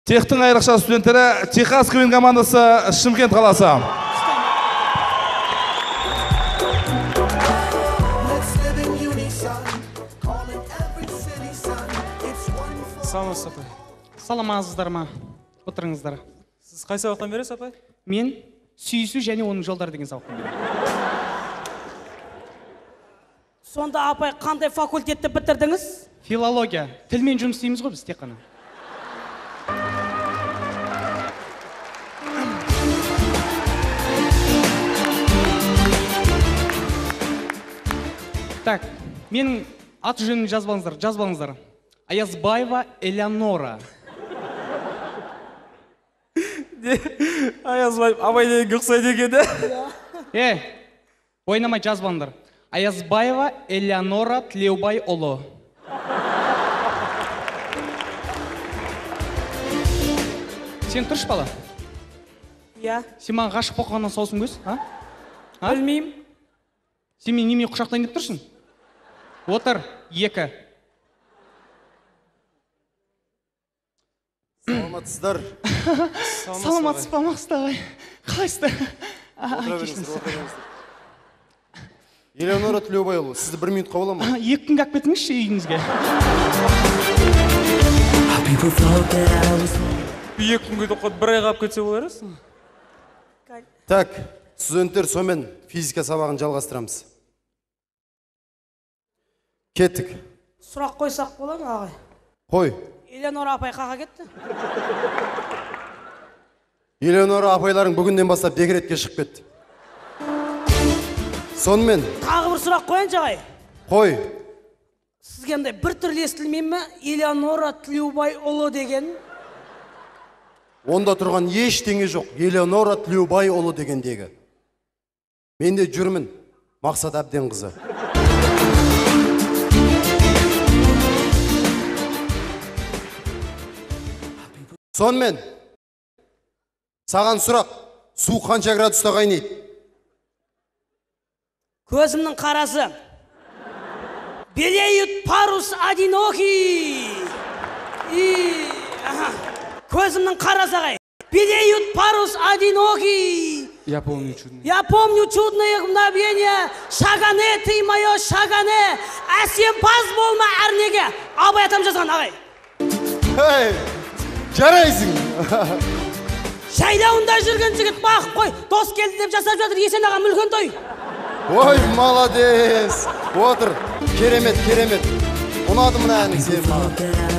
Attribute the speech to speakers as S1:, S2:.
S1: Техтің айрықша студенттері, Техас КВН командасы, Шымкент қаласы.
S2: Саламатсыз, апай.
S3: Саламатсыздар ма? Отырыңыздар.
S2: Сіз қай сабақтан бересіз, апай?
S3: Мен сүйісу және оның жолдары деген сабақтан беремін.
S4: Сонда апай қандай факультетті бітірдіңіз?
S3: Филология. Тілмен жұмыс істейміз ғой біз тек қана. Так, менің аты жөнімді жазып алыңыздар, жазып алыңыздар. Аязбаева Элеонора.
S2: Аязбаев абай дегенге ұқсайды екен, да?
S3: Ойнамай жазып алыңдар. Аязбаева Элеонора Тілеубайұлы. Сен тұршы, бала.
S4: Иә.
S3: Сен маған ғашық болып қалғаннан саусың көз, а?
S4: Білмеймін.
S3: Сен мені немене құшақтайын деп тұрсың? Отыр, 2.
S5: Саламатсыздар.
S3: Саламатсыз ба, Мақсұт ағай? Қалайсыздар?
S5: Отыра беріңіздер, отыра беріңіздер. Элеонора Тілеубайұлы, сізді бір минутқа бола ма?
S3: 2 күнге алып кетіңізші үйіңізге.
S2: 2 күнге деп қойып, бір айға алып кетсе болар еді?
S5: Так, студенттер, сонымен физика сабағын жалғастырамыз. Кеттік.
S4: Сұрақ қойсақ бола ма, ағай?
S5: Қой.
S4: Элеонора апай қаға кетті?
S5: Элеонора апайларың бүгінден бастап декретке шығып кетті. Сонымен.
S4: Тағы бір сұрақ қояйыншы, ағай.
S5: Қой.
S4: Сізге андай бір түрлі естілмей ме Элеонора Тілеубайұлы деген?
S5: Онда тұрған ештеңе жоқ. Элеонора Тілеубайұлы дегендегі. Мен де жүрмін, Мақсат Әбденқызы. Сонымен, саған сұрақ, су қанша градуста қайнайды?
S4: Көзімнің қарасы. Белеют парус одинокий. Көзімнің қарасы, ағай. Белеют парус одинокий.
S2: Я помню чудное.
S4: Я помню чудное мгновение. Шагане, ты мое шагане. Әсемпаз болма әрнеге. Абай атам жазған, ағай.
S5: Hey, жарайсың.
S4: Жайлауында жүрген жігіт бағып қой. Дос келді деп жасап жатыр Есен ағам үлкен той.
S5: Ой, молодец. Отыр. Керемет, керемет. Ұнады мына әнің сен маған.